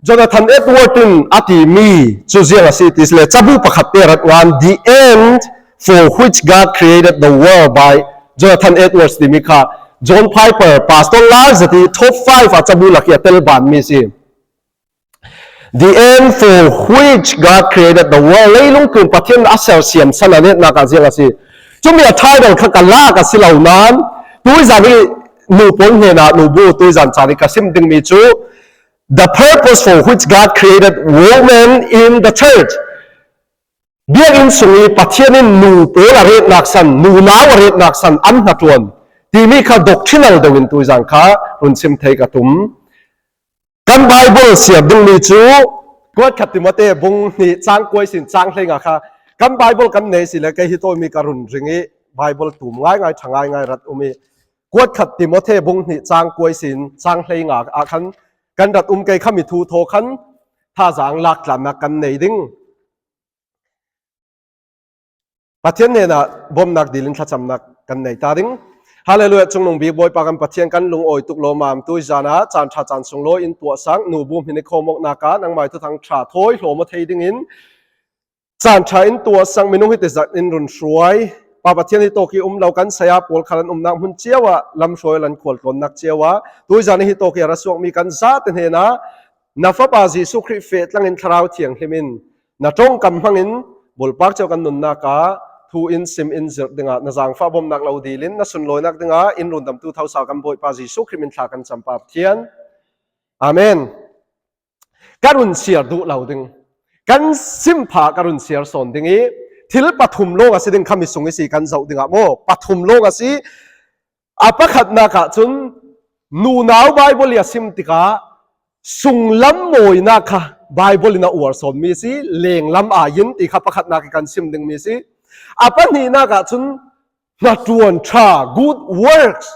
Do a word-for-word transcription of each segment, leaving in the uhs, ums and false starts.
Jonathan Edward in a timi cu ziang a si ti si le, cabu pakhat te rat ngan, The End for Which God Created the World by Jonathan Edwards timi kha John Piper, Pastor Lal zati top five a cabu lak hi a tel banmi si. The End for Which God Created the World, leilung tlun Pathian a sersiam san a netnak ah ziang a si. Cumi a title kha ka lak a si lo nan, tuizan hi nu pawng hnenah nu bu tuizan caan hi ka sim dingmi cu The Purpose for Which God Created Women in the Church. Biakinn sung i Pathian in nu pawl a retnak san, nunau a retnak san an hnaṭuan timi kha doctrinal deuh in tuizan kha run sim thei ka tum. Kan Bible siar dingmi cu kuat khat Timote bung hnih cang kuai sin cang hleinga kha kan Bible kan nei si le kei hi tawimi ka run ring i Bible tum ngaingai ṭha ngaingai rat um i kuat khat Timote bung hnih cang kuai sin cang hleinga ah khan kan rat um kei khami thu thaw khan thazaang lak tlannak kan nei ding. Pathian hnenah bawmhnak dil in thlacamnak kan nei ta ding. Hallelujah, Cungnung Bik Bawipa kan Pathian kan lungawi tuk lawmam tuizan ah caan ṭha caan sunglawi in tuahsak nu bu hmin i khawmawknak ah nangmai thuthang ṭha thawi hlawm aw thei dingin caan ṭha in tuahsak minung hi tizat in run hruai. Pa Pathian hi tawk i um lo kan saya pawl khal an umnak hmun cio ah lam hruai lan khual tlawnnak cio ah tuizan hi tawk i a ra suakmi kan zate hnenah na Fapa Jesuh Khrih feh tlangin Thlarau Thianghlim in na ṭongkam hmangin bulpak cio kan nunnak ah thu in sim in zirh dingah na zaangfah bawmhnak lo dil in na sunlawinak dingah in rundamtu thosau kan Bawipa Jesuh Khrih min thla kan cam Pa Pathian. Amen. Ka run siar duh lo ding. Kan sim pha ka run siar sawn ding i thil pathum lawng a si ding khami sung i si kan zoh dingah maw? Pathum lawng a si. A pakhatnak ah cun nunau Bible i a sim tikah sunglam mawinak kha Bible in a uar sawnmi a si, lenglam aiin ti kha pakhatnak i kan sim dingmi a si. A pahnihnak ah cun hnaṭuan ṭha, good works,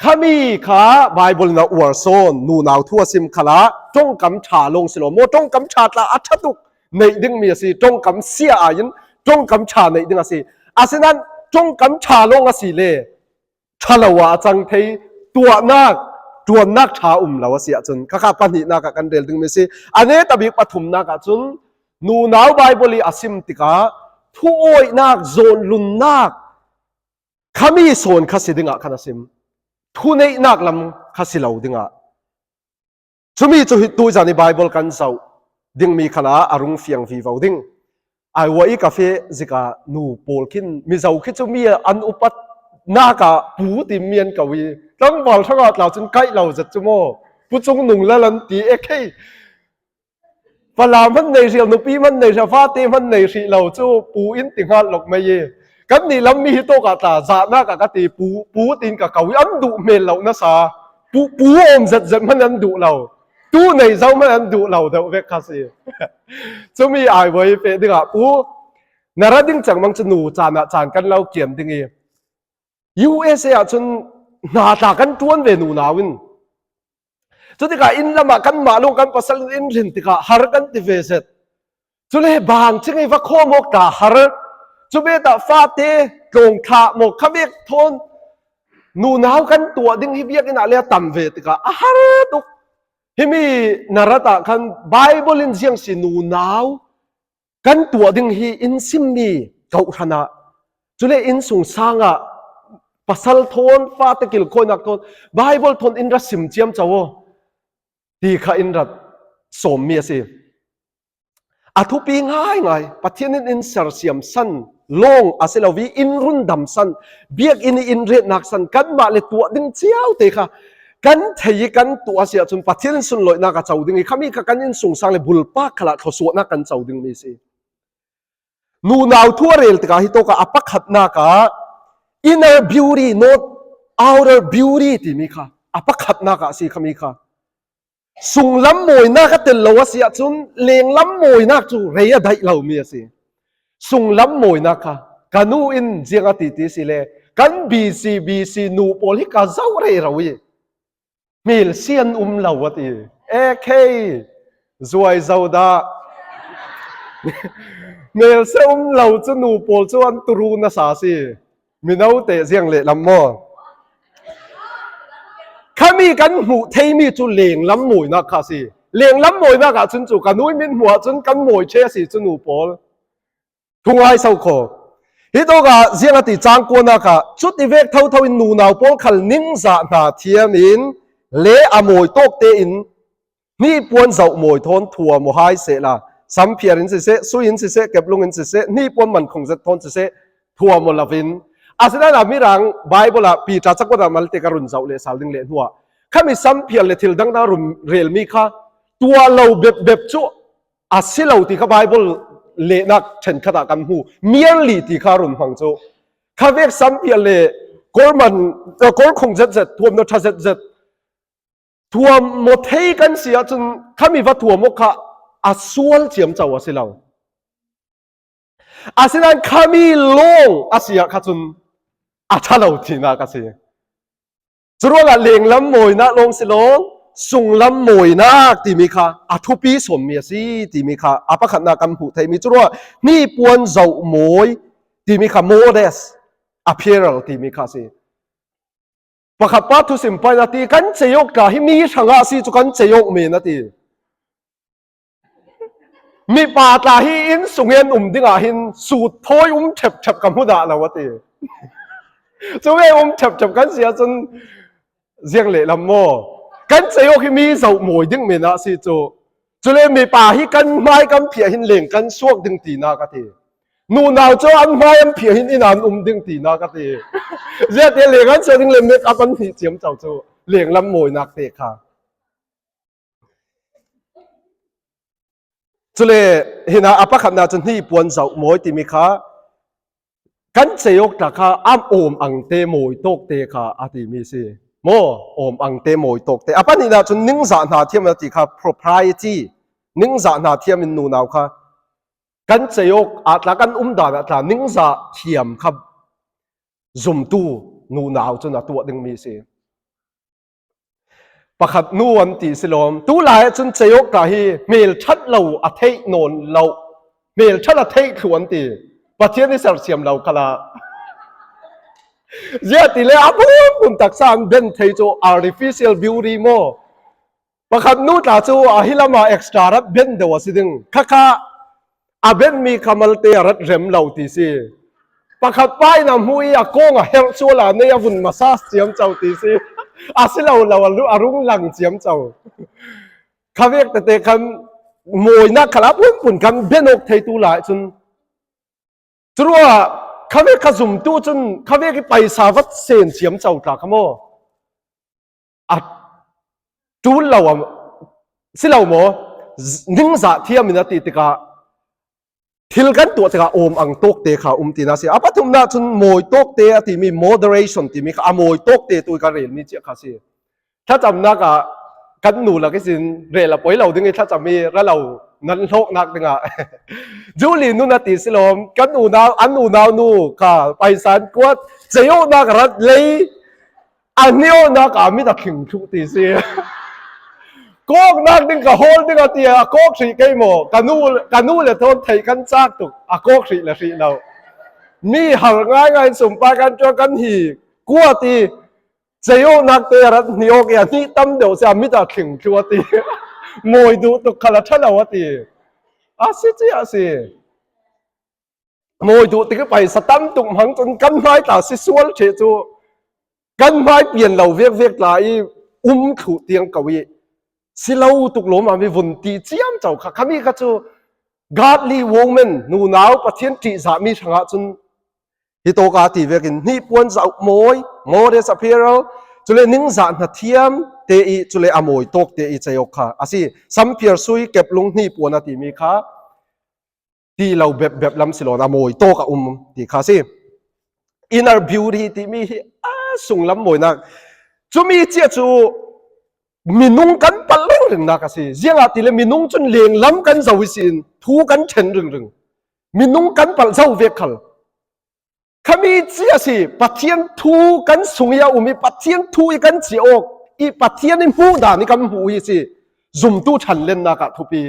khami kha Bible in a uar sawn, nunau thu a sim khalah ṭongkam ṭha lawng si lo maw, ṭongkam ṭha tla a ṭha tuk neih dingmi a si, ṭongkam sia aiin ṭongkam ṭha neih ding a si. Asinain ṭongkam ṭha lawng a si le ṭha lo ah a cang thei, tuahnak, ṭuannak ṭha um lo a si ahcun, khakha pahnihnak ah kan rel dingmi a si. A netabik pathumnak ah cun nunau Bible i a sim tikah thuawihnak, zawnlunnak, khami sawn kha si dingah khan a sim. Thuneihnak lam kha si lo dingah. Cumi cu hi tuizan i Bible kan zoh dingmi khalah a rung fiang vivo ding. Aiwa i ka feh zikah nu pawl khin Mizo khi cu mi an upat nak ah pu ti mi an ko i tlangval hrangah tlau cun kaih lo zet cu maw? Pu Cung Nung Lal an ti e khei. Fala hman nei hrial, nupi hman nei hrial, fate hman nei hrih lo cu pu in ti hngal lawk mei i kan nih lam mi hi tawk ah tla zahnak ah ka ti pu, pu tin ka ko i an duh hmel lo nasa. Pu, pu awm zetzet hman an duh lo. Tu nei zo hman an duh lo deuh vek kha si. Cumi ai voi peh dingah pu na ra ding cangmang cu nu caan ah caan kan lo kiam ding i U S A ah cun hna tla kan ṭuan ve nunau in. Cutikah inn lamah kanmah lung kan pasal in rin tikah har kan ti ve zet. Cule bang cing i va khawm awk ta har. Cu betah fate tlawng thlah maw kha bek thawn nunau kan tuah ding hi biakinn ah le a tam ve tikah a har tuk. Himi na rat ah khan Bible in ziang si nunau kan tuah ding hi in simmi kawhhran ah, cule innsung sang ah pasal thawn, fate kilkhawinak thawn, Bible thawn in ra sim ciamco aw ti kha in rat sawmmi a si. A thupi ngaingai, Pathian in in sersiam san lawng a si lo i in rundam san, biakinn i in retnak san kanmah le tuah ding cio te kha kan thei i kan tuah a si ahcun Pathian in sunlawinak a co ding i khami kha kan innsung sang le bulpak khalah thluasuahnak kan co dingmi a si. Nunau thu a rel tikah hi tawkah a pakhatnak ah inner beauty, not outer beauty timi kha a pakhatnak ah a si khami kha. Sunglam mawinak a tel lo a si ahcun lenglam mawinak cu rei a daih lomi a si. Sunglam mawinak kha ka nu in ziang a ti ti si le kan B C, B C nu pawl hi ka zoh rero i hmelsia an um lo a ti. E khei, zuai zo dah. Hmelsia um lo cu nu pawl cu an turu nasa si. Mino te ziang lehlam maw? Khami kan hmuh theimi cu lenglam mawinak kha a si. Lenglam mawinak ah cun cu ka nu i mithmuh ah cun kan mawi ṭheh a si cu nu pawl. Thungai so kho. Hi tawkah ziang a ti cang kuanak ah cuti vek thotho in nunau pawl khal ningzah hna thiam in le a mawi tawk tein hnipuan zoh mawi thawn thuam aw hai sehla, samphiar in siseh, sui in siseh, keplung in siseh, hnipuan mankhung zet thawn siseh, thuam aw lovin. Asinain a Mirang Bible ah Piter cakuat ah malte ka run zoh leh sal ding leh hnuah khami samphiar le thil dangdang run relmi kha tuah lo bepbep cu a si lo ti kha Bible lehnak ṭhenkhat ah kan hmu. Miarli ti kha run hmang cu kha vek samphiar le kawlman, kawlkhung zetzet, thuamhnaw ṭha zetzet thuam aw thei kan si ahcun khami va thuam aw kha a sual ciamco a si lo. Asinain khami lawng a si ah kha cun a ṭha lo tinak a si. Curuangah lenglam mawinak lawng si lawng, sunglam mawinak timi kha a thupi sawnmi a si timi kha a pakhatnak kan hmuh theihmi. Curuangah hnipuan zoh mawi timi kha modest apparel timi kha a si. Pakhat pa thusim pain a ti, kan ceiawk tla hi mi hrangah a si cu kan ceiawk men a ti. Mipa tla hi inn sung in um dingah hin sut thawi um ṭhepṭhep ka hmu dah lo a ti. Cu ve um ṭhepṭhep kan si ahcun ziang lehlam maw? Kan ceiawk hi mi zoh mawi ding men a si cu. Cule mipa hi kan hmai kan phiah hin leng kan suak ding tinak a ti. Nunau cu an hmai an phiah hin inn ah an um ding tinak a ti. Ziate leng an suak ding le make up an hnih ciamco cu lenglam mawinak te kha. Cule hinah a pakhatnak cu hnipuan zoh mawi timi kha kan ceiawk tla kha a awm angte mawi tawkte kha a timi si. Maw, awm angte mawi tawkte. A pahnihnak cun ningzah hna thiam a ti kha propriety. Ningzah hna thiam in nunau kha kan ceiawk ah tla kan um dan ah tla ningzah thiam kha zumtu nunau cun a tuah dingmi si. Pakhat nu an ti si lawm. Tu lai ahcun ceiawk tla hi hmelṭhat lo a theih nawn lo. Hmelṭhat a theih thluh an ti. Pathian i sersiam lo khalah. Ziah ti le a phunphun taksa an ben thei cu artificial beauty maw? Pakhat nu tla cu a hi lamah extra rat ben deuh a si ding. Khakha a benmi kha malte a rat rem lo ti si. Pakhat pa in a hmuh i a kawng a herh sual a nei a vun massage ciamco ti si. A si lo lo a lu-, a rung lang ciamco. Kha vek tete khan mawinak khal a phunphun kan ben awk thei tu lai cun. Curuah kha vek kha zumtu cun kha vek i paisa vat sen ciamco tla kha maw? A ṭul lo a si lo maw? Z-, ningzah thiam in a ti tikah thil kan tuah tikah awm ang tawkte kha um tina si. A pathumnak cun mawi tawkte a timi moderation timi kha a mawi tawkte tu i ka relmi cia kha si. Thlacamnak ah kan nu lak ihsin rel a poi lo ding i thlacam i ra lo nan hlawknak dingah Julie nun a ti si lawm, kan unau, an unau nu kha paisa an kuat, ceiawknak rat lei, a hniawknak a mit a thling thluh ti si. Kawknak ding ka hawl ding a ti a kawk hrih kei maw? Ka nu, ka nu le thawn theih kan cak tuk, a kawk hrih le hrih lo. Mi har ngaingai in sumpai kan ṭuan kan hi, kuat i ceiawknak te a rat hniawk i a hnih tam deuh si a mit a thling thluh a ti. Mawi duh tuk khal a ṭha lo a ti. A si ci a si. Mawi duh tik i paisa tam tuk hmang cun kan hmai tla si sual ṭheh cu kan hmai pian lo vekvek tla i um thluh tiang ko i si lo tuk lawm a mi vun ti ciamco kha. Khami kha cu godly woman, nunau Pathian ṭihzahmi hrangah cun hi tawk a ti vekin hnipuan zoh mawi, modest apparel, cule ningzah hna thiam te i cule a mawi tawk te i ceiawk kha a si. Samphiar sui keplung hnipuan a timi kha ti lo bepbep lam si lo, a mawi tawk a um ti kha a si. Inner beauty timi hi a sunglam mawinak. Cumi cia cu minung kan palh ringringnak a si. Ziangahtile minung cun lenglam kan zoh ihsin thu kan ṭhen ringring. Minung kan palh zo vek khal. Khami cia si, Pathian thu kan sung i a um i Pathian thu i kan ciah awk i Pathian i hmuh dan i kan hmuh hi si. Zumtu ṭhanlennak ah thupi.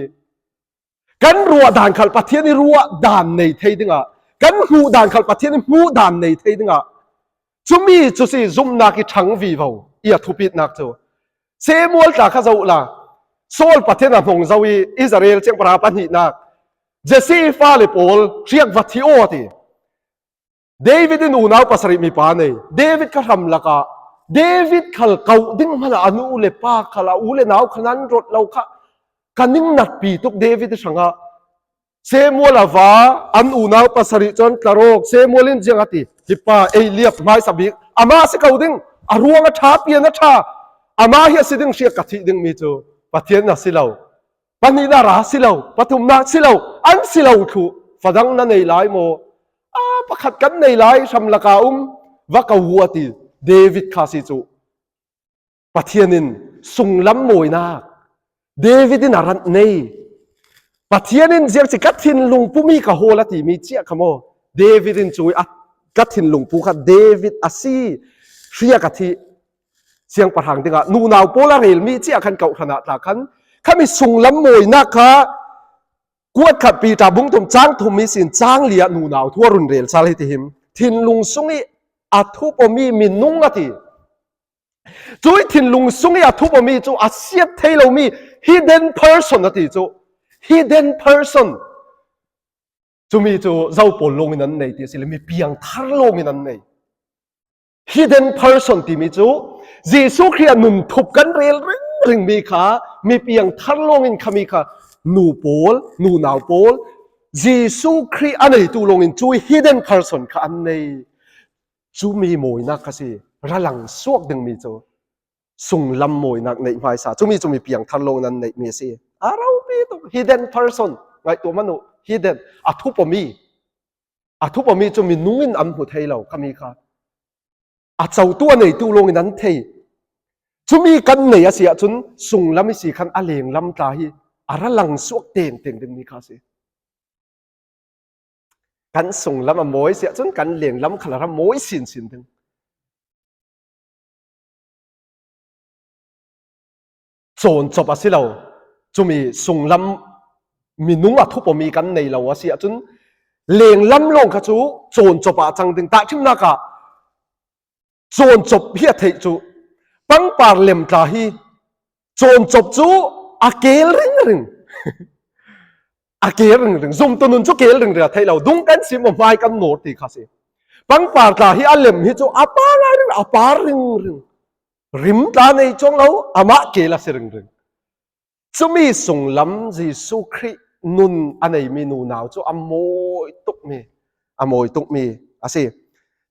Kan ruah dan khal Pathian i ruah dan nei thei dingah, kan hmuh dan khal Pathian i hmuh dan nei thei dingah, cumi cu si zumhnak i ṭhang vivo i a thupitnak cu. Semual tla kha zoh la, Saul Pathian a hnong zo i Israel ciangpara pahnihnak, Jesse fale pawl hriak va thi aw a ti. David in unau pasarih mipa nei. David kha hram lakah David khal kauh ding hmanah a nu le pa khal a u le nau kha nan rawt lo kha ka ning natpi tuk David hrangah. Samuel a va an unau pasarih cu an tlarawk. Samuel in ziang a ti, hi pa ei liap hmaisa bik, amah a si ko ding, a ruang a ṭha, pian a ṭha, amah hi a si ding, hriak ka thih dingmi cu Pathian a si lo. Pahnihnak ra si lo, pathumnak si lo, an si lo thluh, fadang na nei lai maw? A pakhat kan nei lai, hram laka um, va ko u a ti. David kha si cu Pathian in sunglam mawinak David in a ranh nei. Pathian in ziang ci ka thinlung pumi ka hawl a timi ciah kha maw? David in cu a, ka thinlung pu kha David a si, hriak a thih. Siangpahrang dingah nunau pawl a relmi ciah khan kawhhran ah tla khan khami sunglam mawinak kha kuat khat Piter bung thum cang thum mi sin cang li ah nunau thu a run rel sal hi ti him. Thinlung sung i a thupawmi minung a ti. Cui thinlung sung i a thupawmi cu a siat thei lomi hidden person a ti cu. Hidden person. Cumi cu zo pawl lawngin an nei ti a si le, mi piangthar lawngin an nei. Hidden person timi cu Jesuh Khrih a nun thup kan rel ringring mi kha mi piangthar lawngin khami kha nu pawl, nunau pawl, Jesuh Khrih a neitu lawngin cui hidden person kha an nei. Cumi mawinak kha si, ra lang suak dingmi cu sunglam mawinak neih hmaisa. Cumi cu mi piangthar lawngin an neihmi a si. A ropi tuk, hidden person. Ngaihtuah man uh, hidden. A thupawmi. A thupawmi cu minung in an hmu thei lo, khami kha. A cotu a neitu lawngin an thei. Cumi kan nei a si ahcun sunglam i si khan a lenglam tla hi a ra lang suak tengteng dingmi kha a si. Kan sunglam a mawi si ahcun kan lenglam khal a ra mawi sinsin ding. Cawncop a si lo. Cumi sunglam minung a thupawmi kan nei lo a si ahcun lenglam lawng kha cu cawncop ah a cang ding. Tahṭhimnak ah cawncop hi a theih cu pangpar lem tla hi cawncop cu a kel ringring. A kel ringring. Zumtu nun cu kel ringring a theih lo. Dung kan sim aw, hmai kan nawr ti kha si. Pangpar tla hi a lem hi cu a par ringring, a par ringring. Rim tla nei cuang lo, amah kel a si ringring. Cumi sunglam Jesuh Khrih nun a neimi nunau cu a mawi tukmi, a mawi tukmi a si.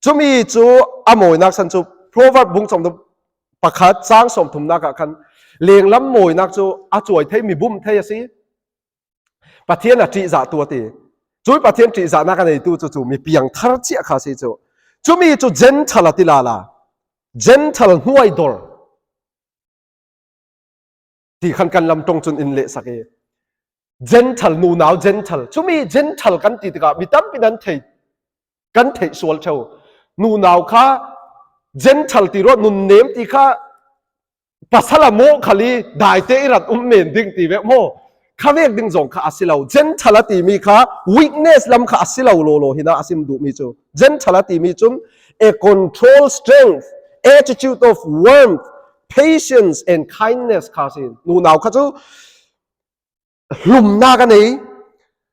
Cumi cu a mawinak san cu Proverb bung sawm tuk pakhat cang sawm thumnak ah khan lenglam mawinak cu a cuai thei, mi bum thei a si. Pathian a ṭihzahtu a ti. Cui Pathian ṭihzahnak a neitu cu, cu mi piangthar cia kha a si cu. Cumi cu Gentile a ti lala. Gentile hnuai dor. Ti khan kan lam ṭong cun in lehsak i. Gentile, nunau Gentile. Cumi Gentile kan ti tikah mi tampi nan thei, kan theih sual ṭheu. Nunau kha Gentile ti ruah, nunnem ti kha pasal a mawh khal i daite i rat um men ding ti vek maw? Kha vek ding zong kha a si lo. Gentile a timi kha weakness lam kha a si lo lawlaw hinah a sim duhmi cu. Gentile a timi cun a control, strength, attitude of warmth, patience and kindness kha a si. Nunau kha cu hlumnak a nei,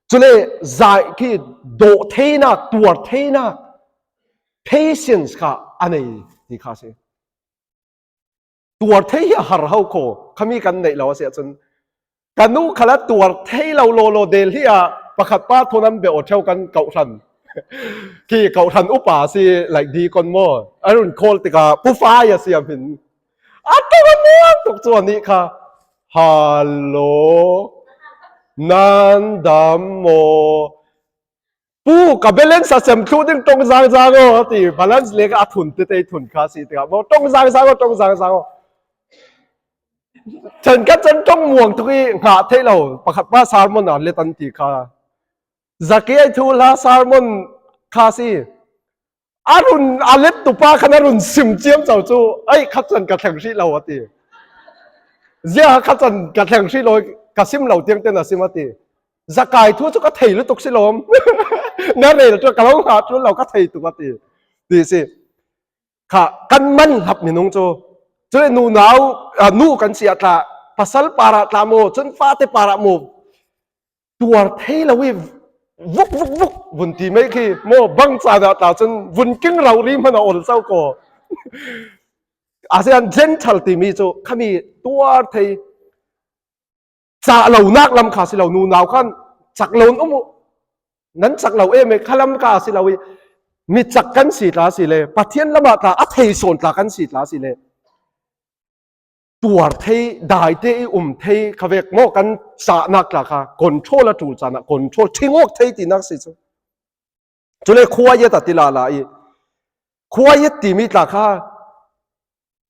cule zai khi dawh theinak, tuar theinak, patience kha a nei ti kha a si. Tuar thei hi a har ho kho, khami kan neih lo a si ahcun, ka nu khal a tuar thei lo lawlaw Delhi ah pakhat pa thawn an beh aw ṭheu kan kawhhran. Khi kawhhran upa a si, like deacon maw? A run call tikah Pu Fai a si a hmin. A ṭong a nuam tuk cu anih kha. Hello. Nan dam maw? Pu, ka balance a sem thluh ding ṭong zangzang aw, a ti. Balance le kha a thun tete thun kha si tikah, maw, ṭong zangzang aw, ṭong zangzang aw. Chan ka chan ṭong muang tuk i ngah theih lo. Pakhat pa sermon a let an ti kha. Zakiai thu hla sermon kha si. A run, a let tu pa khan a run sim ciamco cu, "Ai, kha chan ka thleng hrih lo," a ti. "Zia kha chan ka thleng hrih lo, ka sim lo tiang ten a sim," a ti. Zakai thu cu ka thei lutuk si lawm. Na rel cu ka lo ngah ṭul lo, ka thei tuk a ti. Ti si. Kha kan man hlap minung cu. Cule nunau, a, nu kan si a tla, Pasal parah tla maw, cun fate parah maw, tuar thei lo i vuk, vuk, vuk, vun ti mai khi maw, bang caan ah tla cun vun king rori hman a ol co ko. A si an Gentile timi cu khami tuar thei, cah lonak lam kha si lo, nunau khan cak lo in um uh, nan cak lo em e, kha lam kha si lo i, mi cak kan si tla si le, Pathian lamah tla a thei sawn tla kan si tla si le, tuar thei, daite i um thei kha vek maw, kan cahnak tla kha control a ṭul caan ah control, ṭhingawk thei tinak si cu. Cule khuaiat a ti lala i, khuaiat timi tla kha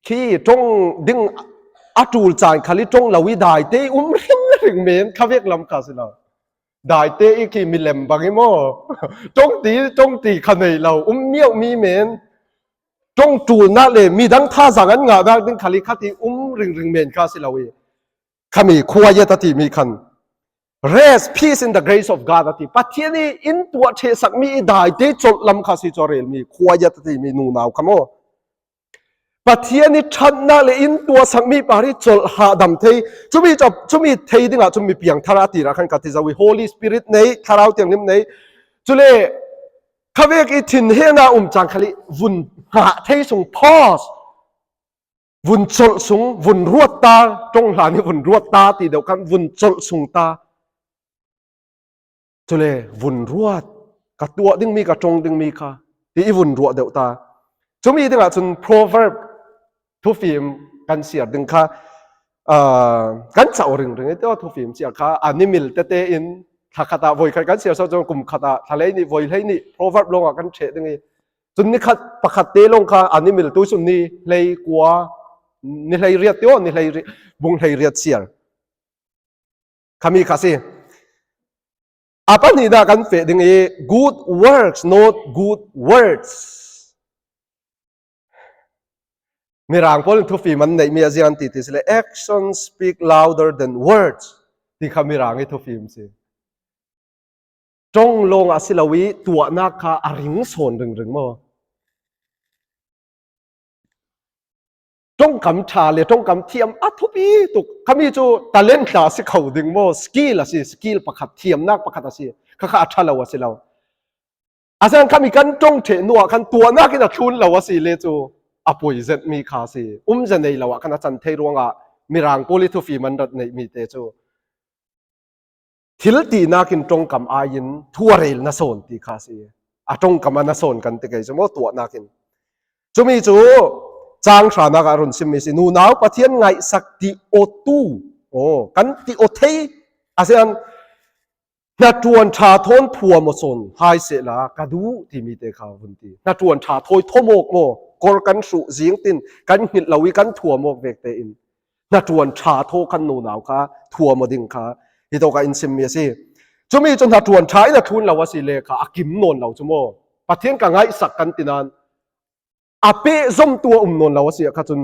khi ṭong ding a ṭul caan khal i ṭong lo i daite i um hringhring men kha vek lam kha si lo. Daite i khi milem bang i maw, ṭong ti, ṭong ti kha nei lo, um miauh mi men, ṭong ṭulnak le midang thazaang an ngahnak ding khal i khat i um ringring men kha si lo i, khami khuaiat a timi khan, rest, peace in the grace of God a ti. Pathian i in tuah ṭhehsakmi i daite colh lam kha si cu a relmi khuaiat a timi nunau kha maw. Pathian i ṭhatnak le in tuahsakmi par i colh hahdam thei. Cumi cu, cumi thei dingah cumi piangthar a ti rah khan ka ti zo i, Holy Spirit nei, Thlarau Thianghlim nei. Cule khavek i thinhengnak um caan khal i vun hngah thei sung, pause. Vun colh sung, vun ruat ta, ṭong hlan i vun ruat ta ti deuh khan vun colh sung ta. Cule vun ruat, ka tuah dingmi, ka ṭong dingmi kha ti i vun ruah deuh ta. Cumi dingah cun Proverb thufim kan siar ding kha, aa, kan cauh ringring i teo thufim siar kha a ni mil tete in thla khat ah voi khat kan siar so cun kum khat ah thla hlei nih, voi hlei nih Proverb lawngah kan ṭheh ding i, cun ni khat pakhat te lawng kha a ni mil tu sun ni hlei kua, ni hlei riat teo, ni hlei ri-, bung hlei riat siar. Khami kha si. A pahnihnak kan feh ding i, good works, not good words. Mirang pawl in thufim an neihmi a ziang ti ti si le, "Actions speak louder than words," ti kha Mirang i thufim si. Ṭong lawng a si lo i tuahnak kha a ring sawn ringring maw? Ṭongkam ṭha le ṭongkam thiam a thupi tuk. Khami cu talent tla a si kho ding maw? Skill a si, skill pakhat, thiamnak pakhat a si. Kha kha a ṭha lo a si lo. A sang khami kan ṭong ṭheh hnuah khan tuahnak in a thlun lo a si le cu a poi zetmi kha a si. Umze nei lo ah khan a can thei ruangah Mirang pawl i thufim an rat neihmi te cu thil tinak in ṭongkam ai-in thu a rel na sawn ti kha a si. A ṭongkam a na sawn kan ti kei cu maw tuahnak in. Cumi cu cang hranak ah a run simmi si. Nunau Pathian ngaihsak ti awtu. Aw, kan ti aw thei. A si an, hnaṭuan ṭha thawn phuam aw sawn hai sehla ka duh timi te kha vun ti. Hnaṭuan ṭha thawi thawmawk maw, kor kan hruh zing tin kan hngilh lo i kan thuam awk vek tein hnaṭuan ṭha thaw khan nunau kha thuam aw ding kha hitawk ah in simmi a si. Cumi cu hnaṭuan ṭha in a thlun lo a si le kha a kim nawn lo cu maw? Pathian ka ngaihsak kan ti nain a pehzomtu a um nawn lo a si ah kha cun,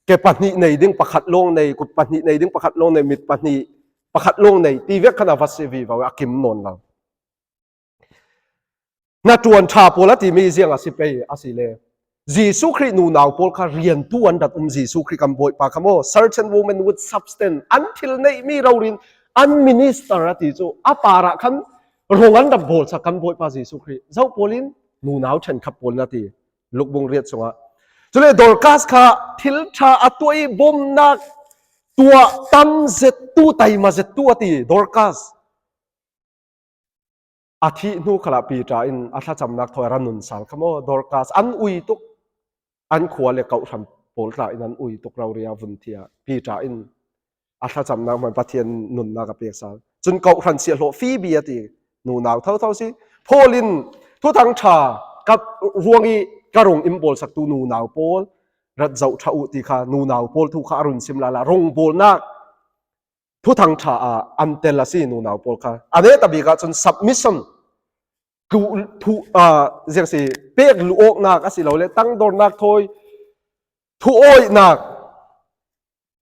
ke pahnih nei ding pakhat lawng nei, kut pahnih nei ding pakhat lawng nei, mit pahnih pakhat lawng nei ti vek khan a va si vivo i a kim nawn lo. Hnaṭuan ṭha pawl a timi ziang a si pei a si le, Jesuh Khrih nunau pawl kha riantu an rat um, Jesuh Khrih kan Bawipa kha maw, certain women with substance, an thil neihmi rori in an minister a ti cu a parah khan rong an rat bawlsak kan Bawipa Jesuh Khrih. Zo pawl in nunau ṭhenkhat pawl in a ti, Lukbung riat sungah. Cule Dorcas kha thil ṭha a tuah i bawmhnak tuah tam zettu, taima zettu a ti, Dorcas. A thih hnu khalah Peter in a thlacamnak thawi a ra nun sal kha maw? Dorcas an ui tuk, an khua le kawhhran pawl tla in an ui tuk rori a vun thi ah Peter in a thlacamnak hman Pathian nunnak a pek sal. Cun kawhhran siahhlawh Phoebe a ti nunau thotho si. Paul in thuthang ṭha ka ruang i ka rung in bawlsaktu nunau pawl rat zoh ṭha uh ti kha nunau pawl thu kha a run sim lala, rungbawlnak thuthang ṭha ah an tel a si nunau pawl kha. A neta bik ah cun submission, tu, thu, ah, ziang si, pek luh awknak a si lo le, tangdornak thawi, thu awinak,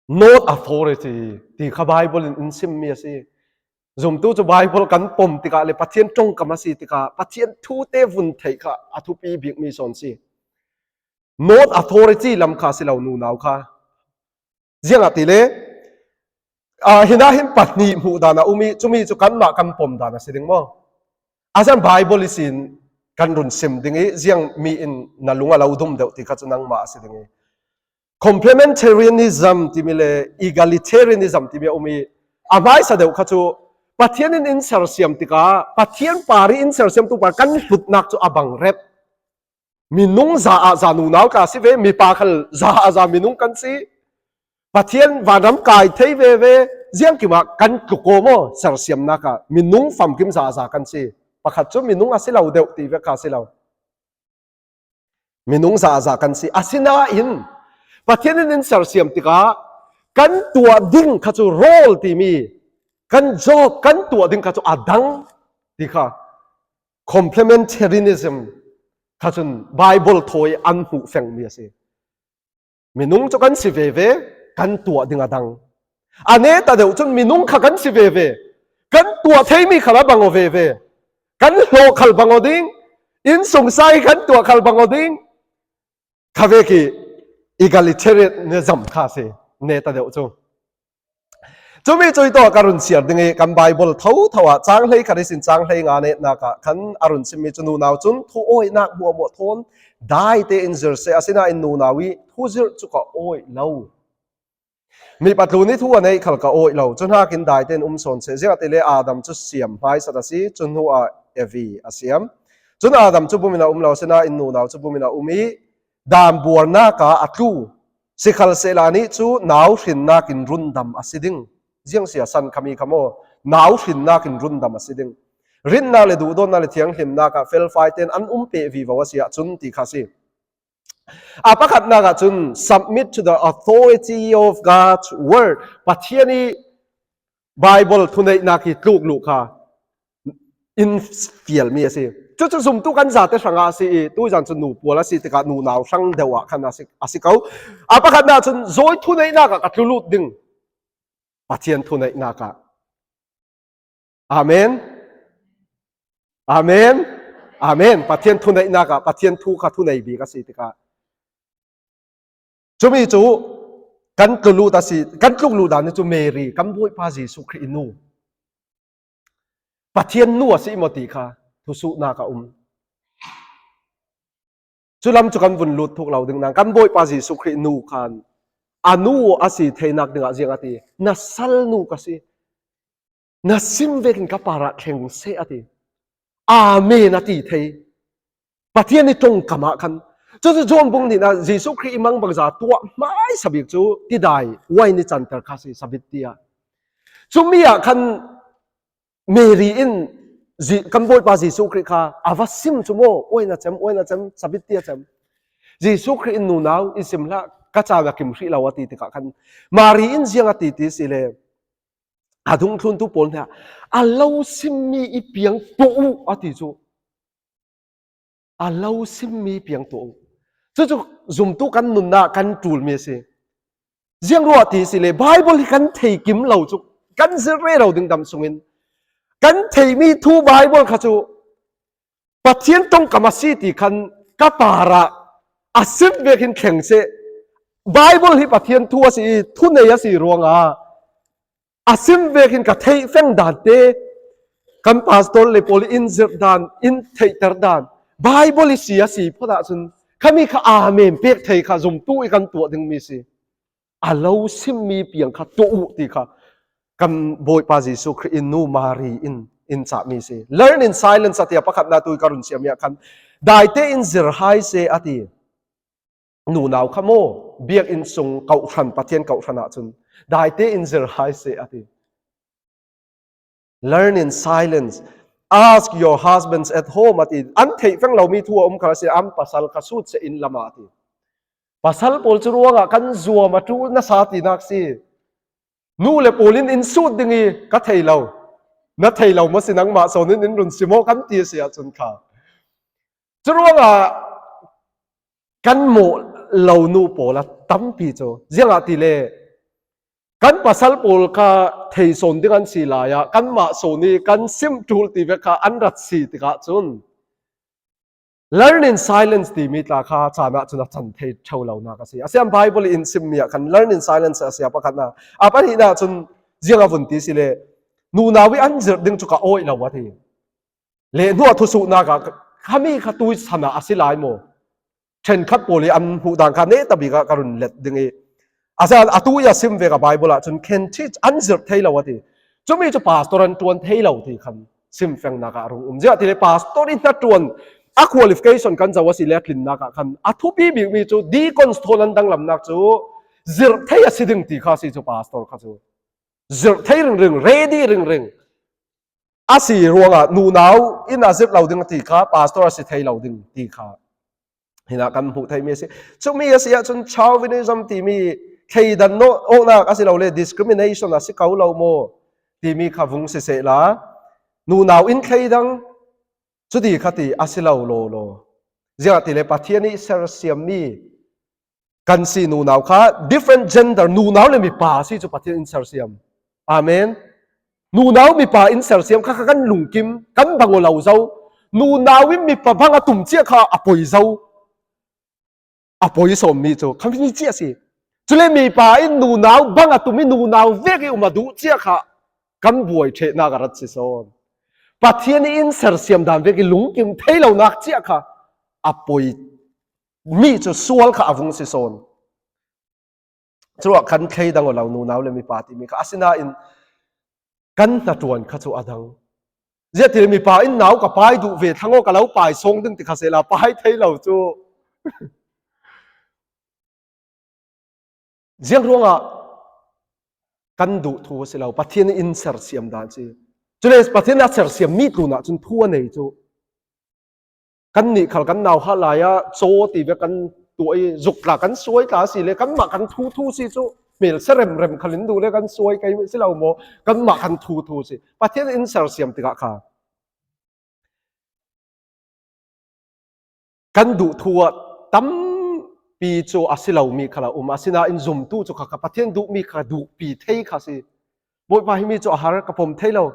not authority, ti kha Bible in in simmi a si. Zumtu cu Bible kan pom tikah le Pathian ṭongkam a si tikah Pathian thu te vun theih kha a thupi bikmi sawn si. Not authority lam kha a si lo nunau kha. Ziangahtile, Aa, hinah hin pahnih hmuh dan a um i, cumi cu kanmah kan pom dan a si ding maw? A ziang Bible ihsin kan run sim ding i, ziang mi in na lung a lo dum deuh ti kha cu nangmah a si ding i. Complementarianism timi le egalitarianism timi a um i, a hmaisa deuh kha cu Pathian in in sersiam tikah, Pathian par i in sersiamtu par kan hlutnak cu a bang rep. Minung za ah za nunau tla si ve, mipa khal za ah za minung kan si. Pathian vanram kai thei veve, ziangkim ah kan tluk aw maw, sersiamnak ah minung famkim za ah za kan si. Pakhat cu minung a si lo deuh ti vek kha a si lo. Minung za ah za kan si. Asinain Pathian in in sersiam tikah kan tuah ding kha cu role timi, kan job, kan tuah ding kha cu a dang ti kha complementarianism kha cun Bible thawi an hmuh fengmi a si. Minung cu kan si veve, kan tuah ding a dang. A neta deuh cun minung kha kan si veve, kan tuah theimi khal a bang aw veve, kan hlawh khal bang aw ding, innsungsang i kan tuah khal bang aw ding. Kha vek i egalitarianism kha a si, neta deuh cu. Cumi cu i tawh ka run siar ding i, kan Bible thotho ah cang hlei khat ihsin cang hlei nga netnak ah khan a run simmi cu nunau cun thu awinak hmuahhmuah thawn daite in zir seh, asinain nunau i thu zirh cu ka awih lo. Mipa tlun i thu a neih khal ka awih lo. Cu hnakin daite in um sawn seh, ziangahtile Adam cu siam hmaisat a si, cu hnu ah Evi a siam. Cun Adam cu bumin a um lo, asinain nunau cu bumin a um i, dan buarnak ah a tlu. Sikhalsehla anih cu nau hrinnak in rundam a si ding. Ziang si a san khami kha maw? Nau hrinnak in rundam a si ding. Rinnak le duhdawtnak le thianghlimnak ah felfai tein an um peh vivo a si ahcun ti kha a si. A pakhatnak ah cun submit to the authority of God's word. Pathian i Bible thuneihnak i tluk luh kha in fialmi a si. Cucu zumtu kan zate hrangah a si i, tuizan cu nu pawl a si tikah nunau hrang deuh ah khan a si, a si ko. A pakhatnak cun zawi thuneihnak ah ka tlulut ding. Pathian thuneihnak ah. Amen. Amen. Amen. Pathian thuneihnak ah, Pathian thu kha thunei bik a si tikah. Cumi cu kan tluklut a si, kan tluklut dan cu Mary, kan Bawipa Jesuh Khrih i nu. Pathian nu a si maw ti kha thusuhnak a um. Cu lam cu kan vun lut thuk lo ding nan, kan Bawipa Jesuh Khrih nu khan a nu a si theinak dingah ziang a ti, na sal nu ka si. Na sim vekin ka parah thleng seh a ti. Amen a ti thei. Pathian i ṭongkam ah khan. Cucu John bung hnihnak Jesuh Khrih i mangbangza tuah hmaisa bik cu tidai, wine i canter kha si, sabit tiah. Cumi ah khan Mary in Je-, kan Bawipa Jesuh Khrih kha a va sim cu maw, wine a cem, wine a cem, sabit tiah cem. Jesuh Khrih in nunau in sim hlah, ka caan a kim hrih lo a ti tikah khan Mary in ziang a ti ti si le, a dungthluntu pawl hna a lo simmi i piang tuah u a ti cu. A lo simmi piang tuah u. Cucu zumtu kan nunnak kan ṭulmi a si. Ziang ruah ti si le, Bible hi kan thei kim lo cu kan zir rero ding dam sungin kan theihmi thu Bible kha cu Pathian ṭongkam a si ti khan ka parah a sim vekin thleng seh. Bible hi Pathian thu a si i, thunei a si ruangah a sim vekin ka theih feng dan te, kan pastor le pawl in zirh dan, in theihter dan, Bible i si a si phawt ahcun khami kha amen pek thei kha zumtu i kan tuah dingmi si. A lo simmi piang kha tuah u ti kha kan Bawipa Jesuh Khrih in nu Mary in in cahmi si. Learn in silence a ti a pakhatnak tu i ka run siami ah khan daite in zir hai seh a ti. Nunau kha maw, biakinn sung kawhhran, Pathian kawhhran ahcun daite in zir hai seh a ti. Learn in silence. Ask your husbands at home a ti. An theih feng lomi thu a um kha si, an pasal kha sut seh inn lamah a ti. Pasal pawl cu ruangah kan zuam a ṭul nasa tinak si. Nu le pawl in in sut ding i ka thei lo. Na thei lo maw si nangmah sawn in in run si maw kan ti a si ahcun kha. Curuangah kan mawh lo nu pawl a tampi cu, ziangahtile kan pasal pawl kha thei sawn ding an si lai ah, kanmah sawn i kan sim ṭul ti vek kha an rat si tikah cun, learn in silence timi tla kha caan ah cun a can thei ṭheo lonak a si. A siam Bible in simmi ah khan learn in silence a si a pakhatnak. A pahnihnak cun Ziang a vun ti si le, nunau i an zirh ding cu ka awih lo a ti. Le hnuah thusuhnak ah ka, khami kha tui sana a si lai maw? Ṭhenkhat pawl i an hmuh dan kha neta bik ah ka run let ding i, a zan a tui a sim vek a Bible ah cun can teach, an zirh thei lo a ti. Cumi cu pastor an ṭuan thei lo ti khan simfengnak ah a rung um. Ziah ti le pastor i hnaṭuan a qualification kan zoh a si le a tlinnak ah khan a thupi bikmi cu deacons thawn an danglamnak cu zirh thei a si ding ti kha a si cu pastor kha cu. Zirh thei ringring, ready ringring. A si ruangah nunau in a zirh lo ding ti kha, pastor a si thei lo ding ti kha hinah kan hmuh theihmi a si. Cumi a si ahcun chauvinism timi thleidan awknak a si lo le discrimination a si ko lo maw timi kha vung sisehla, nunau in thleidang cuti kha ti a si lo lawlaw. Ziangahtile Pathian i sersiammi kan si nunau kha different gender, nunau le mipa a si cu Pathian in sersiam. Amen. Nunau mipa in sersiam kha, kha kan lungkim, kan bang aw lo zo. Nunau in mipa bang a tum cia kha a poi zo. A poi sawmmi cu khami cia si. Cule mipa in nunau bang a tum i nunau vek i um a duh cia kha kan buai ṭhehnak a rat si sawn. Pathian in sersiam dan vek i lungkim thei lonak cia kha a poi mi cu sual kha a vung si sawn. Curuah kan thleidang aw lo nunau le mipa timi kha. Asinain kan hnaṭuan kha cu a dang. Ziah ti le mipa in nau ka pai duh ve thlang aw ka lo pai sawng ding ti kha sehla pai thei lo cu. Ziang ruangah kan duh thu a si lo, Pathian in sersiam dan si. Cule Pathian a sersiam mi tlunah cun thu a nei cu. Kannih khal kan nauhak lai ah caw ti ve kan tuah i zuk tla kan suai tla a si le kanmah kan thu thu si cu hmel sa remrem khal in duh le kan suai kei si lo maw? Kanmah kan thu thu si. Pathian in sersiam tikah kha kan duh thu ah tampi cu a si lomi kha lo um. Asinain zumtu cu kha, kha Pathian duhmi kha duhpi thei kha si. Bawipa, himi cu a har, ka pom thei lo,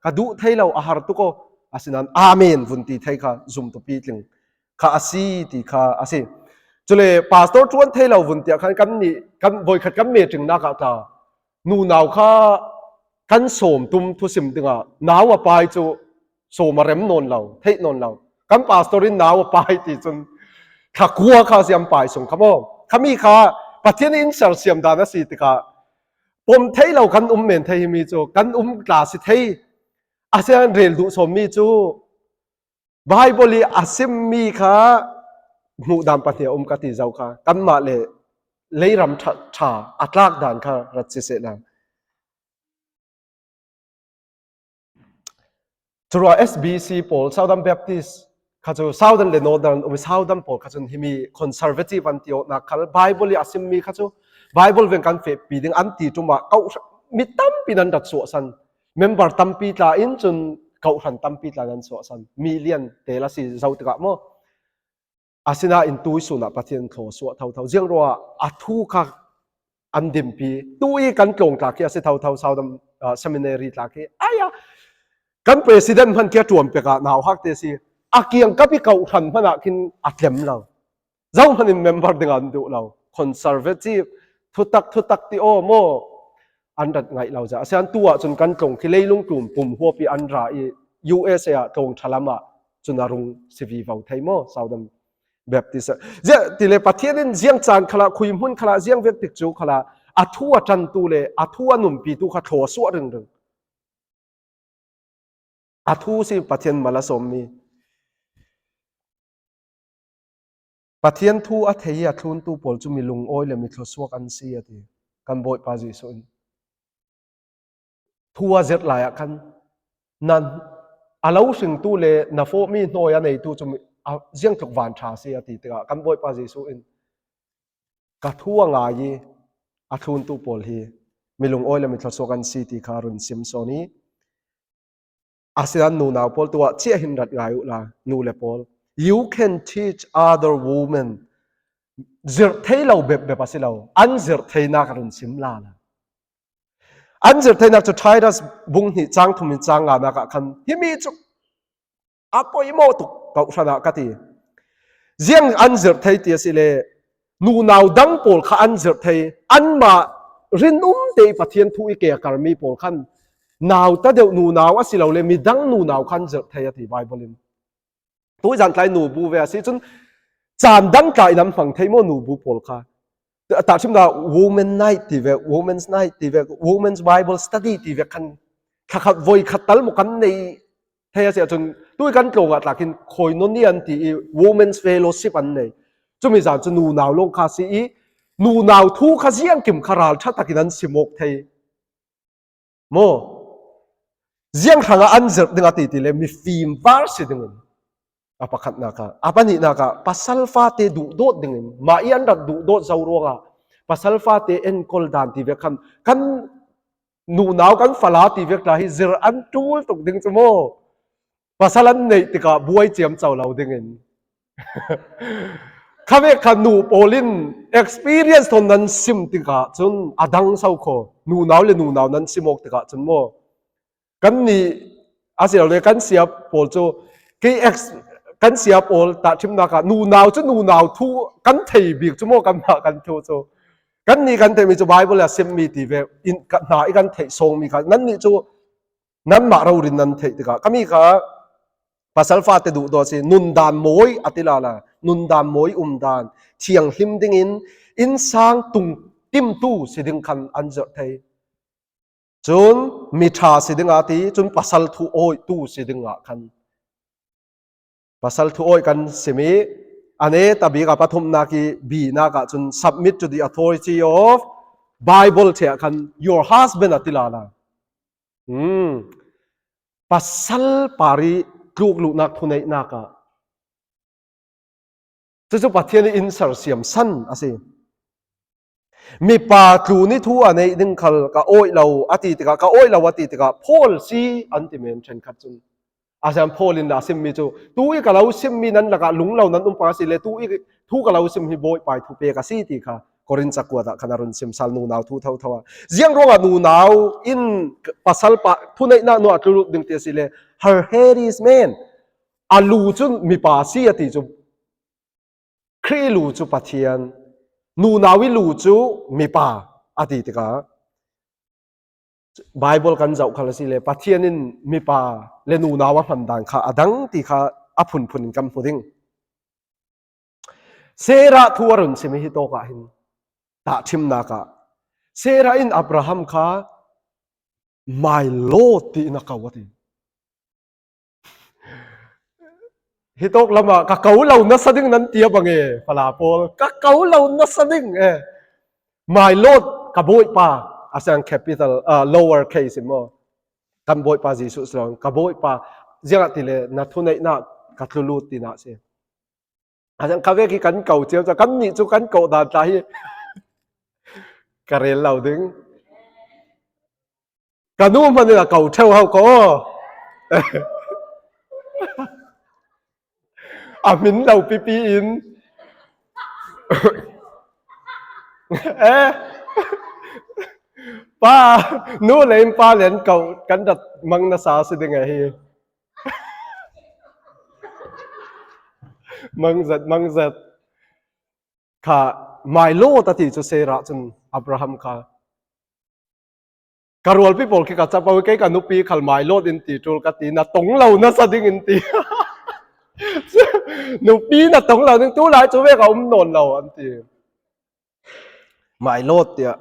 ka duh thei lo, a har tuk aw. Asinain amen vun ti thei kha zumtu pitling kha a si ti kha a si. Cule pastor ṭuan thei lo vun tiah khan kannih, kan voikhat kan meetingnak ah tla nunau kha kan sawm tum thusim dingah nau a pai cu sawm a rem nawn lo, theih nawn lo. Kan pastor in nau a pai ti cun thla kua kha a si an pai sung kha maw? Khami kha Pathian in sersiam dan a si tikah pom thei lo kan um men thei himi cu kan um tla si thei. A si an rel duh sawmmi cu Bible i a simmi kha hmuhdan pahnih a um ka ti zo kha, kanmah le leiram ṭha, ṭha a tlak dan kha rat sisehla. Curuah S B C pawl, Southern Baptist kha cu Southern le Northern um, Southern pawl kha cun himi conservative an ti awknak khal Bible i a simmi kha cu Bible veng kan fehpi ding an ti ṭum ah kawh mi tampi nan rat suahsan. Member tampi tla in cun kawhhran tampi tla nan suahsan, million tel a si zo tikah maw? Asinain tuisun ah Pathian thlawsuah thotho. Ziangruangah a thu kha an dimpi. Tu i kan tlawng tla khi a si thotho, Southern, ah, Seminary tla khi. Aya, kan president hman khi a ṭuan pek ah nauhak te si. A kiangkap i kawhhran hman ah khin a tlem lo. Zohman in member ding an duh lo. Conservative, thutak, thutak ti aw maw? An rat ngaih lo zia. Asian tu ah cun kan tlawng khi leilung tlun pum huap i an ra i U S A ah tlawng ṭha lam ah cun a rung si vivo thei maw? Southern Baptist ah. Ziah ti le Pathian in ziang caan khalah, khui hmun khalah, ziang vek tik cu khalah, a thu a ṭantu le a thu a numpitu kha thlawsuah ringring. A thu si Pathian mal a sawmmi. Pathian thu a thei i a thluntu pawl cu mi lungawi le mi thluasuak an si a ti. Kan Bawipa Jesuh in thu a zirh lai ah khan nan a lo hringtu le na fawhmi hnawi a neitu cu mi, a ziangtluk vanṭha a si a ti tikah kan Bawipa Jesuh in ka thu a ngai i a thluntu pawl hi mi lungawi le mi thluasuak an si ti kha run sim sawn i, asinan nunau pawl tu ah ciah hin rat ngai uhla, nu le pawl. You can teach other women. Zirh thei lo bepbep a si lo. An zirh theinak a run sim lala. An zirh theinak cu Titus bung hnih cang thum in cang nganak ah khan himi cu a poimawh tuk kawhhran ah ka ti. Ziang an zirh thei ti a si le, nunau dang pawl kha an zirh thei, anmah rinumte i Pathian thu i kekar mi pawl khan nau ta deuh nunau a si lo le midang nunau khan zirh thei a ti Bible in. Tui zan tlai nubu ve a si cun caan dang tla in an hmang thei maw nubu pawl kha? Tahṭhimna women night ti ve, women's night ti ve, women's Bible study ti ve khan thla khat voi khat tal maw kan nei thei a si ahcun tui kan tlawngah tlakin koinonia an ti i women's fellowship an nei. Cumi zan cu nunau lawng kha a si i nunau thu kha ziangkim kha ralṭha takin an sim awk thei. Maw? Ziang hrangah an zirh ding a ti ti le mifim var si dingin a pakhatnak ah, a pahnihnak ah pasal fate duhdawt dingin mah i an rat duhdawt zo ruangah pasal fate enkawl dan ti vek khan kan nunau kan fala ti vek tla hi zirh an ṭul tuk ding cu maw? Pasal an neih tikah buai ciamco lo dingin khavek kha nu pawl in experience thawn nan sim tikah cun a dang so kho. Nunau le nunau nan sim awk tikah cun maw? Kannih a si lo le kan sia pawl cu kei ex kan sia pawl tahṭhimnak ah nunau cu nunau thu kan thei bik cu maw kanmah kan thu cu kannih kan theihmi cu Bible a simmi ti ve in ka hna i kan theih sawngmi kha nannih cu nanmah rori nan theih tikah kami kha pasal fate duhdawt si nundan mawi a ti lala nundan mawi umdan thianghlim dingin innsang tung timtu si ding khan an zirh thei. Cun miṭha si dingah ti cun pasal thu awihtu si dingah khan pasal thu awih kan simi a neta bik a pathumnak i binak ah cun submit to the authority of Bible ṭheh ah khan your husband a ti lala. Hmm. Pasal par i tlukluhnak thuneihnak ah cucu Pathian i in sersiam san a si. Mipa tlun i thu a neih ding khal ka awih lo a ti tikah ka awih lo a ti tikah Paul si an ti men ṭhenkhat cun. A sian Paul in a simmi cu tu i ka lo simmi nan lakah lunglo nan um pah a si le tu i thu ka lo sim hi Bawipa i thupek a si ti kha Korin cakuat ah khan a run sim sal nunau thu thotho a. Ziang ruangah nunau in pasal pa thuneihnak nuah tlulut ding ti a si le her head is man. A lu cu mipa si a ti cu Khrih lu cu Pathian, nunau i lu cu mipa a ti tikah Bible kan zoh khal a si le Pathian in mipa le nunau a hman dan kha a dang ti kha a phunphun in kan hmu ding. Sarah thu a run sim hi tawk ah hin tahṭhimnak ah Sarah in Abraham kha my lord tiin a ko a ti. Hi tawk lamah ka ko lo nasa ding nan ti a bang e, fala pawl. Ka ko lo nasa ding e. My lord, ka Bawipa, a sang capital, uh, lower case in maw? Kan Bawipa Jesuh si lo, ka Bawipa, ziangahtile na thuneihnak ka tlulut tinak si. A sang khavek hi kan ko ciamco, kannih cu kan ko dan tla hi ka rel lo ding. Ka nu hmanh in a ko ṭheu hau ko. A hmin lo pipi in. Eh. Pa, nu le in pa le an ko kan rat mang nasa si ding a hi. Mangzat, mangzat. Kha, my lord a ti cu Sarah cun Abraham kha. Ka rualpi pawl khi ka capo i kei ka nupi khal my lord in ti ṭul ka ti, na tong lo nasa ding in ti. Nupi na tong lo ding, tu lai cu ve ka um nawn lo an ti. My lord tiah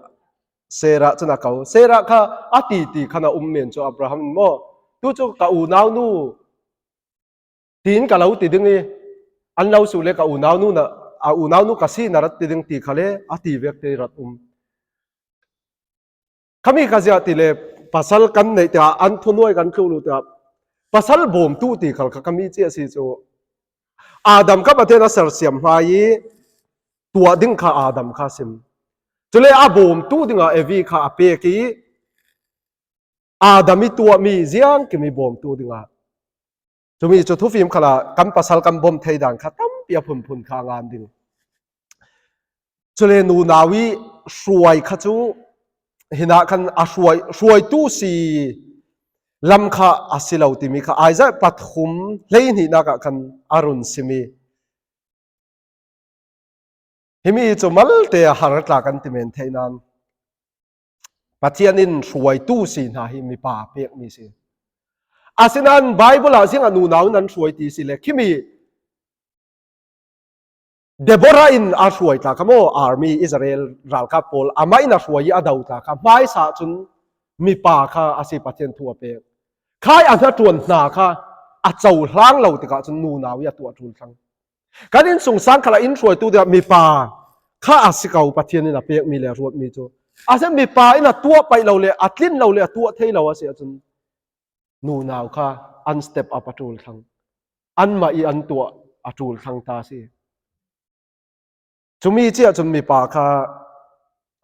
Sarah cun a ko. Sarah kha a ti ti khan a um men cu Abraham in maw? Tu cu ka unau nu tiin ka lo ti ding i an lo su le ka unau nu na, a unau nu ka si na rat ti ding ti kha le a ti vek te rat um. Khami kha ziah ti le pasal kan neih tiah an thunuai kan tluh lu tiah pasal bawmtu ti khal kha khami cia si cu Adam kha Pathian a sersiam hmai i tuah ding kha Adam kha sim. Cule a bawmtu dingah Evi kha a pek i Adam i tuahmi ziangkim i bawmtu dingah. Cumi cu thufim khalah kan pasal kan bawm thei dan kha tampi a phunphun kha a ngan ding. Cule nunau i hruai kha cu hinah khan a hruai, hruaitu si lam kha a si lo timi kha Isaiah pathum hleihnihnak ah khan a run simi. Himi cu malte a har tla kan ti men thei nan. Pathian in hruaitu si hna hi mipa pekmi si. Asinain Bible ah ziangah nunau in an hruai ti si le, khimi Deborah in a hruai tla kha maw, army Israel ralkap pawl amah in a hruai i a do tla kha, hmaisa cun mipa kha a si Pathian thu a pek. Khai a hnaṭuan hna kha a cohlang lo tikah cun nunau i a tuah ṭul thlang. Kan innsungsang khal ah in hruaitu dingah mipa kha a si ko Pathian in a pekmi le a ruatmi cu. A si mipa in a tuah paih lo le a tlin lo le a tuah thei lo a si ahcun nunau kha an step up a ṭul thlang. Anmah i an tuah a ṭul thlang ta si. Cumi cia cun mipa kha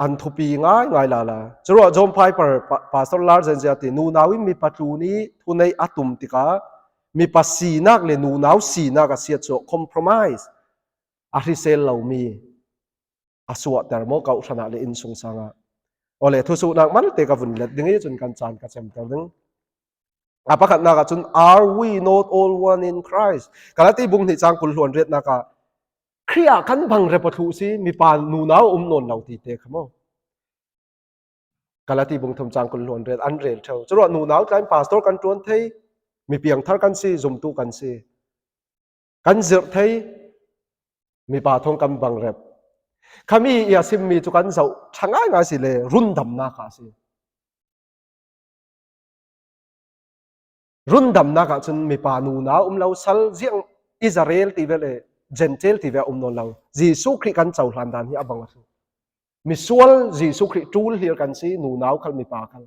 an thupi ngaingai lala. Curuah John Piper, pa-, Pastor Larsen zia ti, nunau in mipa tlun i thuneih a tum tikah mipa sinak le nunau sinak a siatsuah, compromise a hrisel lomi a suahter maw, kawhhran ah le innsungsang ah. Awle, thusuhnak malte ka vun let ding i cun kan caan ka cemter ding. A pakhatnak ah cun, "Are we not all one in Christ?" Galati bung hnih cang kul hluan riatnak ah, Khrih ah kan bang rep a thluh si, mipa nunau a um nawn lo ti te kha maw? Galati bung thum cang kul hluan riat an rel ṭheu. Curuah nunau tla in pastor kan ṭuan thei, mi piangthar kan si, zumtu kan si. Kan zirh thei, mipa thawng kan bang rep. Khami i a simmi cu kan zoh ṭha ngaingai si le, rundamnak ah a si. Rundamnak ah cun mipa nunau um lo, sal ziang Israel ti ve le Gentile ti ve a um nawn lo. Jesuh Khrih kan cohlan dan hi a bang a si. Misual Jesuh Khrih ṭul hlir kan si, nunau khal mipa khal.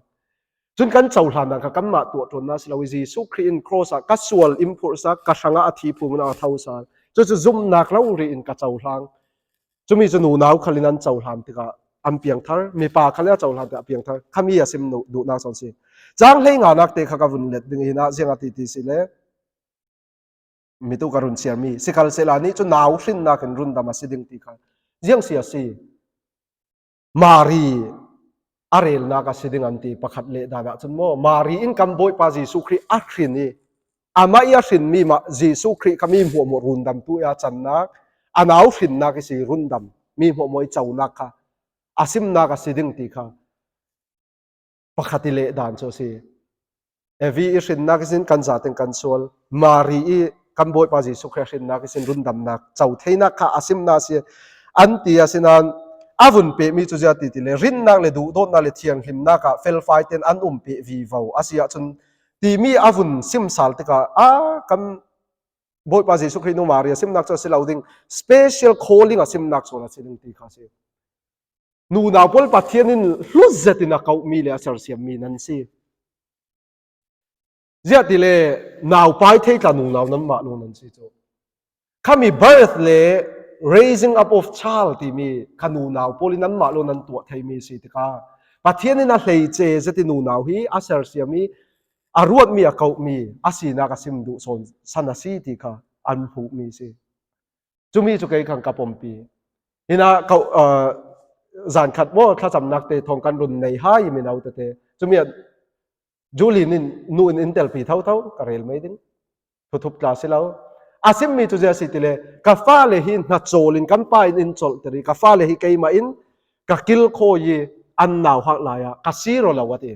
Cun kan cohlan dan kha kanmah tuah ṭuannak si lo i, Jesuh Khrih in cross ah ka sual in phurhsak, ka hrangah a thi phum in a tho sal. Cucu zumhnak rori in ka cohlang. Cumi cu nunau khal in an cohlan tikah an piangthar, mipa khal in a cohlan tikah a piangthar. Khami a sim duh-, duhnak sawn si. Cang hlei nganak te kha ka vun let ding i, hinah ziang a ti ti si le, mitu ka run siarmi. Sikhalsehla nih cu nau hrinnak in rundam a si ding ti kha ziang si a si. Mari a relnak a si ding an ti pakhat leh dan ah cun maw, Mari in kan Bawipa Jesuh Khrih a hrin i, amah i a hrinmi mah Jesuh Khrih kha mi hmuahhmuah rundamtu i a cannak, a nau hrinnak i si rundam, mi hmuahhmuah i conak kha a simnak a si ding ti kha pakhat i leh dan cu a si. Evi i hrinnak ihsin kan zaten kan sual, Mari i kan Bawipa Jesuh Khrih hrinnak ihsin rundamnak co theinak kha a simnak a si. An ti asinain a vun pehmi cu zia ti ti le, rinnak le duhdawtnak le thianghlimnak ah felfai tein an um peh vivo a si ahcun timi a vun sim sal tikah a kan Bawipa Jesuh Khrih nu Mari a simnak cu a si lo ding, special calling a simnak sawn a si ding ti kha a si. Nunau pawl Pathian in hlu zetin a kauhmi le a sersiammi nan si. Ziah ti le, naupai thei tla nunau nanmah lawng nan si cu. Khami birth le raising up of child timi kha nunau pawl in nanmah lawng nan tuah theimi si tikah, Pathian in a hleice zetin nunau hi a sersiam i, a ruatmi, a kauhmi, a sinak a sim duh sawn san a si ti kha an hmuhmi si. Cumi cu kei khan ka pompi. Hinah ko, aa, zan khat maw, thlacamnak te thawng kan run nei hai i mino tete. Cumi ah Julie nin nu in in telpi thotho ka rel mai ding. Thuthup tla si lo. A simmi cu zia si ti le, ka fale hi hna cawl in kan pa in in colhter i, ka fale hi keimah in ka kilkhawi i an nauhak lai ah ka siro lo a ti.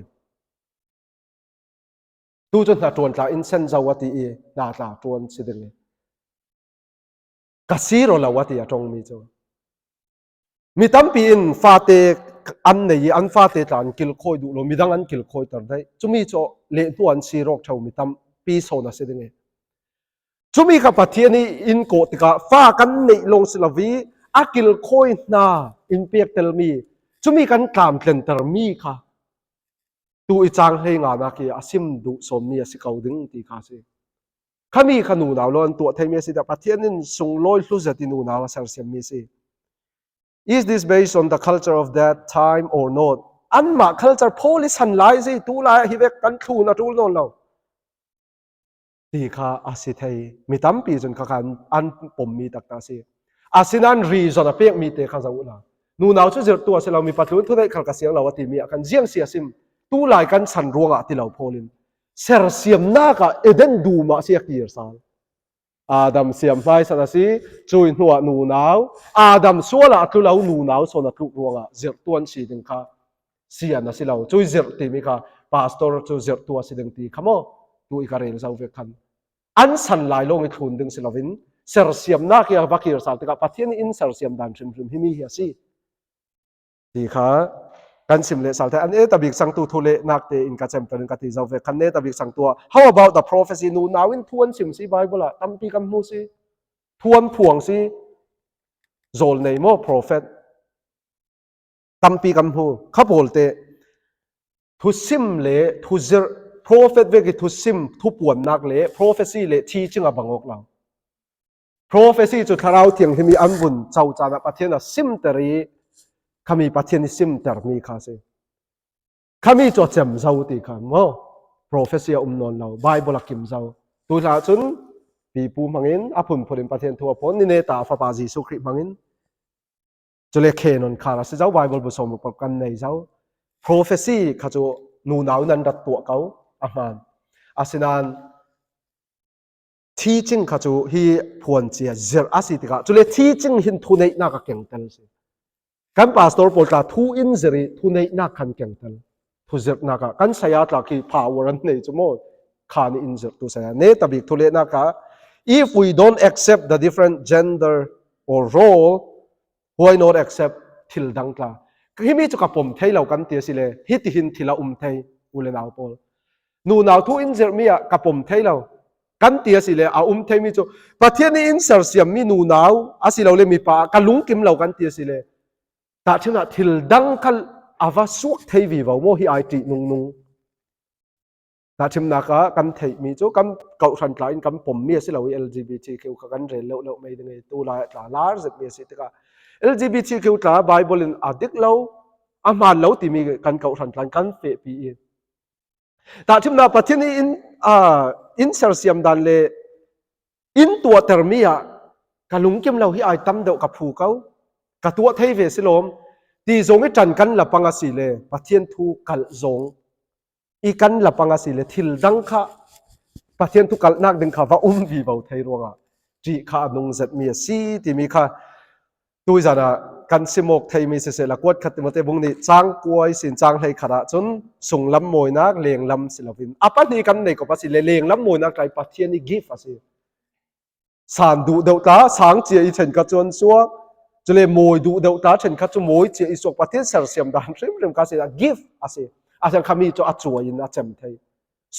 Tu cu hnaṭuan tla in sen zo a ti i, hna tla ṭuan si ding i ka siro lo a ti a ṭongmi cu. Mi tampi in fate an nei i an fate tla an kilkhawi duh lo, midang an kilkhawiter daih. Cumi cu lehhnu an siro ṭheu mi tampi sawn a si ding i. Cumi kha Pathian i in kawh tikah fa kan neih lawng si lo i a kilkhawi hna in pektelmi, cumi kan tlamtlentermi kha tu i cang hlei nganak i a sim duh sawnmi a si ko ding ti kha a si. Khami kha nunau lawng an tuah theimi a si dah, Pathian in sunglawi hlu zet i nunau a sersiammi a si. Is this based on the culture of that time or not? Anmah culture pawl i san lai a si, tu lai ah hi vek kan thlun a ṭul nawn lo ti kha a si thei. Mi tampi cun kha khan an pommi taktak a si. Asinain reason a pekmi te kha zoh uhla. Nunau cu zirhtu a si lo, mipa tlun thuneih khal ka siang lo a timi ah khan ziang si a sim. Tu lai kan san ruangah ti lo pawl in sersiamnak ah Eden dum ah si a kir sal. Adam siam hmaisan a si, cui hnuah nunau, Adam sual ah a tlu lo nunau sawn a tluk ruangah zirhtu an si ding kha sian a si lo. Cui zirh timi kha pastor cu zirhtu a si ding ti kha maw? Tu i ka rel zo vek khan. An san lai lawng i thlun ding si loin, sersiamnak i a va kir sal tikah Pathian in sersiam dan hrimhrim himi hi a si. Ti kha kan sim leh sal te an e tabik sangtu thu le nak te in ka cemter in ka ti zo vek khan ne tabik sangtu ah, "How about the prophecy?" Nunau in thu an sim si Bible ah tampi kan hmu si. Thu an phuang si. Zawl nei maw prophet? Tampi kan hmu. Kha pawl te thusim le thuzirh, prophet vek i thusim, thupuannak le prophecy le teaching a bang awk lo. Prophecy cu Thlarau Thianghlim i an vun co caan ah Pathian a simter i khami Pathian i simtermi kha si. Khami cu a cem zo ti kha maw? Prophecy a um nawn lo, Bible a kim zo. Tu hlah cun pipu hmangin a phunphun in Pathian thu a phuan, ni neta a Fapa Jesuh Khrih hmangin. Cule khe non khar a si zo, Bible bu sawm pawl kan nei zo. Prophecy kha cu nunau in an rat tuah ko a hmaan. Asinain teaching kha cu hi phuan cia zirh a si tikah, cule teaching hin thuneihnak a kengtel si. Kan pastor pawl tla thu in zirh i thuneihnak khan kengtel. Thuzirhnak ah kan saya tla khi power an nei cu maw? Khan in zirhtu saya. Ne tabik thu lehnak ah, "If we don't accept the different gender or role, why not accept thil dang tla?" Himi cu ka pom thei lo kan ti asile, hitihin thil a um thei, u le nau pawl. Nunau thu in zirhmi ah ka pom thei lo kan ti asile, a um theimi cu Pathian i in sersiammi nunau asilole mipa ah ka lungkim lo kan ti asile, tahṭhimnak thil dang kha a va suak thei vivo maw hi ai ṭih nungnung? Tahṭhimnak ah kan theihmi cu kan kawhhran tla in kan pommi a si lo i L G B T Q kha kan rel lo lo mei ding i tu lai ah tla lar zetmi a si tikah L G B T Q tla Bible in a dik lo, a hmaan lo timi kan kawhhran tla in kan fehpi i tahṭhimnak Pathian i in, aa, in sersiam dan le in tuahtermi ah ka lungkim lo hi ai tam deuh ka phu ko, ka tuah thei ve si lawm ti zong i ṭan kan la pang asile Pathian thu kalh zong i kan la pang asile thil dang kha Pathian thu kalhnak ding kha va um vivo thei ruangah ṭih kha a nung zetmi a si timi kha tuizan ah kan sim awk theimi sisehla, kuat khat Timote bung nih cang kuai sin cang hlei khat ah cun sunglam mawinak lenglam si loin a pahnih kan nei kop asile lenglam mawinak tla i Pathian i gift a si. San duh deuh tla sang cia i ṭhenkhat cu an suak. Cule mawi duh deuh tla ṭhenkhat cu mawi cia i suak, Pathian sersiam dan hrimhrim kha si, a gift a si. A siang khami cu a cuai in a cem thei.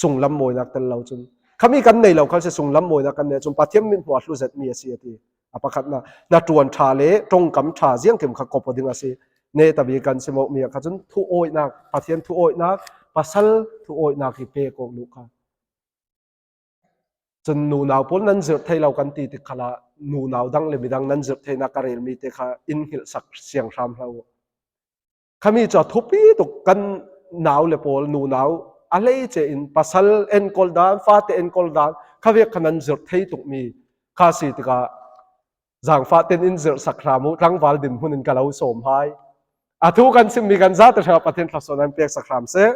Sunglam mawinak tel lo cun. Khami kan nei lo khal si, sunglam mawinak kan nei cun Pathian mithmuh a hlu zetmi a si a ti. A pakhatnak, hnaṭuan ṭha le ṭongkam ṭha ziangkim kha kop aw ding a si. Ne tabik kan sim awkmi ah kha cun thu awinak, Pathian thu awinak, pasal thu awinak i pek awk luh kha. Cun nunau pawl nan zirh thei lo kan ti tik khalah nunau dang le midang nan zirh theihnak ka relmi te kha in hngilhsak sianghram hlah uh. Khami cu a thupi tuk, kan nau le pawl nunau a hleice in pasal enkawl dan, fate enkawl dan kha vek kha nan zirh thei tukmi kha si tikah zangfah ten in zirhsak hram uh, tlangval dinhmun in ka lo sawm hai. A thu kan simmi kan zate hrangah Pathian thluasuah nan peksak hram seh.